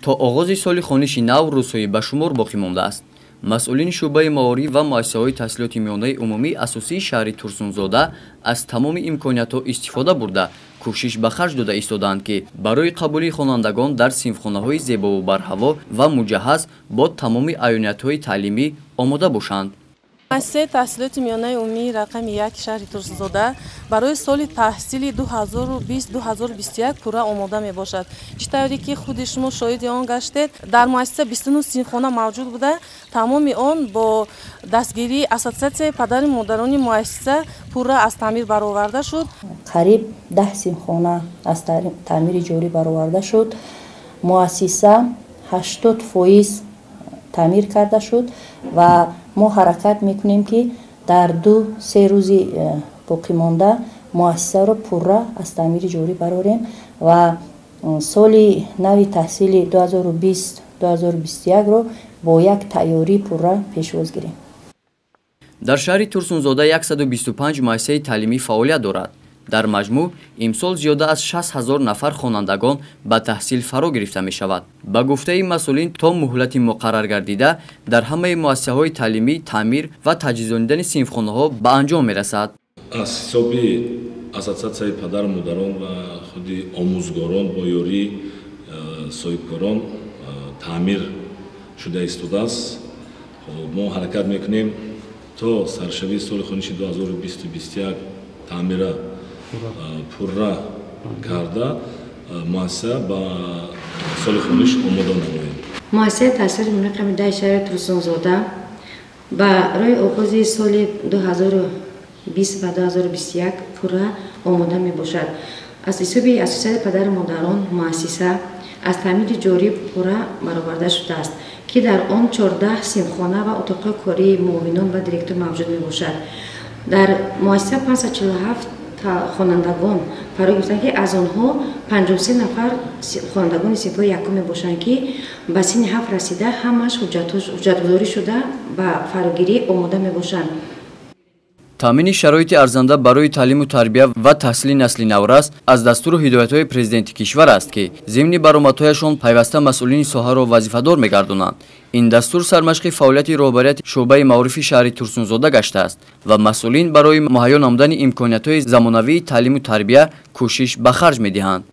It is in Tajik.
То оғози соли хониши нав рӯзҳои ба шумор боқӣ мондааст. Масъулини шӯъбаи маориф ва муассисаҳои таҳсилоти миёнаи умумии асосии шаҳри Турсунзода аз тамоми имкониятҳо истифода бурда, кӯшиш ба харҷ дода истодаанд, ки барои қабули хонандагон дар синфхонаҳои зебову барҳаво ва муҷаҳҳаз бо тамоми аёниятҳои таълимӣ омода бошанд. Муассисаи таҳсилоти миёнаи умумии рақами 1 шаҳри Турсунзода барои соли таҳсили 2020-2021 пурра омода мебошад. Чӣ тавре ки худи шумо шоҳиди он гаштед, дар муассиса 29 синфхона мавҷуд буда, тамоми он бо дастгирии ассотсиатсияи падару модарони муассиса пурра аз таъмир бароварда шуд. Қариб 10 синфхона аз таъмири ҷорӣ бароварда шуд. Муассиса 80% таъмир карда шуд ва мо ҳаракат мекунем, ки дар 2-3 рӯзи боқимонда муассисаро пурра аз таъмири ҷорӣ барорем ва соли нави таҳсили 2020-2021-ро бо як тайёрии пурра пешвоз гирем. Дар шаҳри Турсунзода 125 муассисаи таълимӣ фаъолият дорад. Дар маҷмӯъ имсол зиёда аз 60 ҳазор нафар хонандагон ба таҳсил фаро гирифта мешавад. Ба гуфтаи масъулин, то муҳлати муқарраргардида дар ҳамаи муассисаҳои таълимӣ таъмир ва таҷҳизонидани синфхонаҳо ба анҷом мерасад. Аз ҳисоби ассотсиатсияи падару модарон ва худи омӯзгорон бо ёрии соҳибкорон таъмир шуда истодааст. Мо ҳаракат мекунем, то саршавии соли хониши 2020-2021 таъмира пурра карда, муассиса ба соли хониш омода намоем. Муассисаи таҳсилоти миёнаи рақами 10 шаҳри Турсунзода барои оғози соли 2020 ва 2021 пурра омода мебошад. Аз ҳисоби ассотсиатсияи падару модарон муассиса аз таъмири ҷорӣ пурра бароварда шудааст, ки дар он 14 синфхона ва утоқҳои кории муовинон ва директор мавҷуд мебошад. Дар муассиса 547 хонандагон фаро гирифтанд, ки аз онҳо 53 нафар хонандагони синфҳои якум мебошанд, ки ба синни 7 расида, ҳамааш ҳуҷҷатгузорӣ шуда, ба фарогирӣ омода мебошанд. Таъмини шароити арзанда барои таълиму тарбия ва таҳсили насли наврас аз дастуру ҳидоятҳои президенти кишвар аст, ки зимни баромадҳояшон пайваста масъулини соҳаро вазифадор мегардонанд. Ин дастур сармашқи фаъолияти роҳбарияти шӯъбаи маорифи шаҳри Турсунзода гаштааст ва масъулин барои муҳайё намудани имкониятҳои замонавии таълиму тарбия кӯшиш ба харҷ медиҳанд.